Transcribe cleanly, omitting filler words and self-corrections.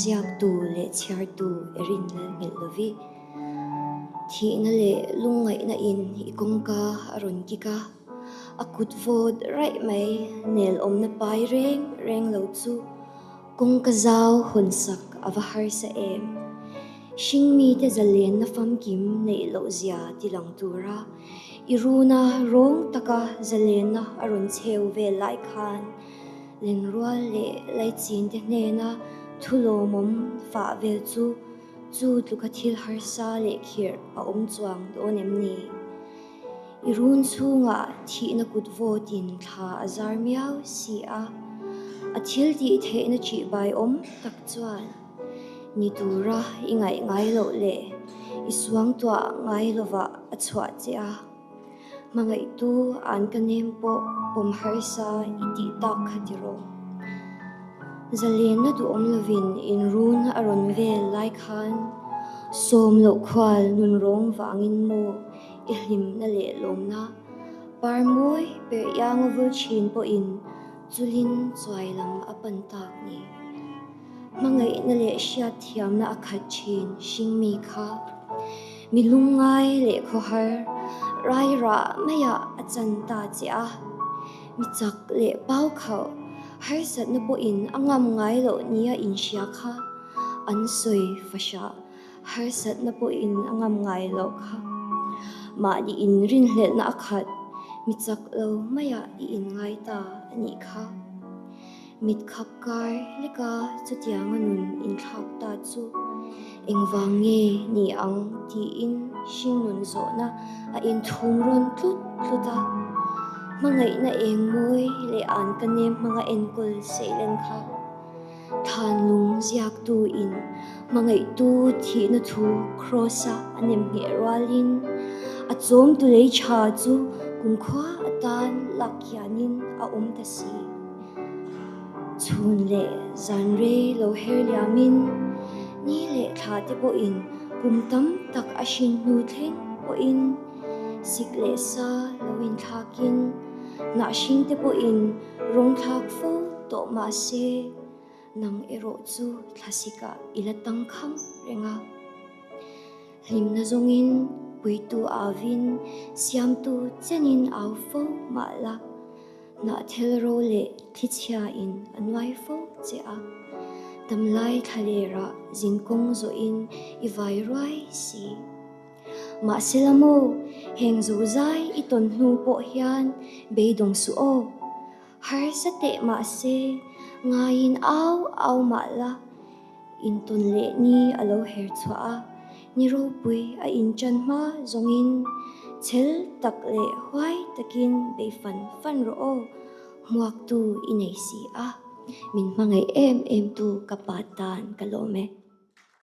Ziaktu leh chhiartu Erin Lalhmelh lovi. Thihna leh lungngaihna in i kawngka a rawn kik a, a kut vawt raih mai nel awmna pai reng reng lo chu kawngka zau hawnsak a va harsa em. Hringmite zalenna famkim neih loh zia ti lang tura i runa rawng taka zalenna a rawn chheu vel lai khan Lenrual leh Laichin te hnena thu lawmawm fah vel chu chu tluka thil harsa leh khirh a awm chuang dawn em ni? I run chhungah thihna kut vawtin thla a zar miau si a, a thil tih theihna ṭihbai awm tak chuan ni tura i ngaih ngai loh leh i suangtuah ngai lovah a chhuah che a. Hmangaihtu an ka nem pawh pawm harsa i tih tak kha ti rawh. Zalenna duhawm lovin inrun a rawn vel lai khan sawm loh khual nun rawng vangin maw i hlimna leh lawmna par mawi per ianga vul thin pawhin chulin chuai lam a pan tak ni. Hmangaihna leh hriatthiamna a khat thin hringmi kha mi lungngai leh khawhar rairah maiah a chan ta che a, mi chak leh pau khauh harsatna pawhin a ngam ngai loh nia inhria kha an sawi fahhrah harsatna pawhin a ngam ngai loh kha. Mahni inrinhlelhna a khat mi chak lo maiah i inngai ta a nih kha. Mit khap kar leka chutianga nun inthlak ta chu engvang nge ni ang tiin hringnun zawhna a inthum rawn tlut tlut a. Hmangaihna eng mawi leh an ka nem hmanga enkawl seilen kha Thlanlung ziaktu in hmangaihtu thihna thu Kraws-a a nem ngheh rualin a chawmtu lei tha chu kumkhua atan lak hianin a awm ta si. Chhun leh zan rei lo her liamin ni leh thla te pawhin kum tam tak a hrin hnu thleng pawhin sik leh sa lo inthlakin hnah hring te pawhin rawng thlak fo tawh mah se nang erawh chu thlasikah i la tangkhang reng a. Hlimna zawngin puitu avin siamtu chenin au fo mah la. Hnahthel ro leh thlichhia in a nuai fo che a, damlai thlalerah zinkawng zawhin i vai ruai si. Mahse la maw, heng zozai i tawn hnu pawh hian beidawng suh aw. Harsa teh mahse, ngaiin au au mah la, Intawn leh ni a lo her chhuah a, ni ropui a inchan hma zawngin chhel tak leh huai takin bei fan fan rawh aw, hmuaktu i nei si a, min hmangaih em em tu ka pa tan ka lawm e.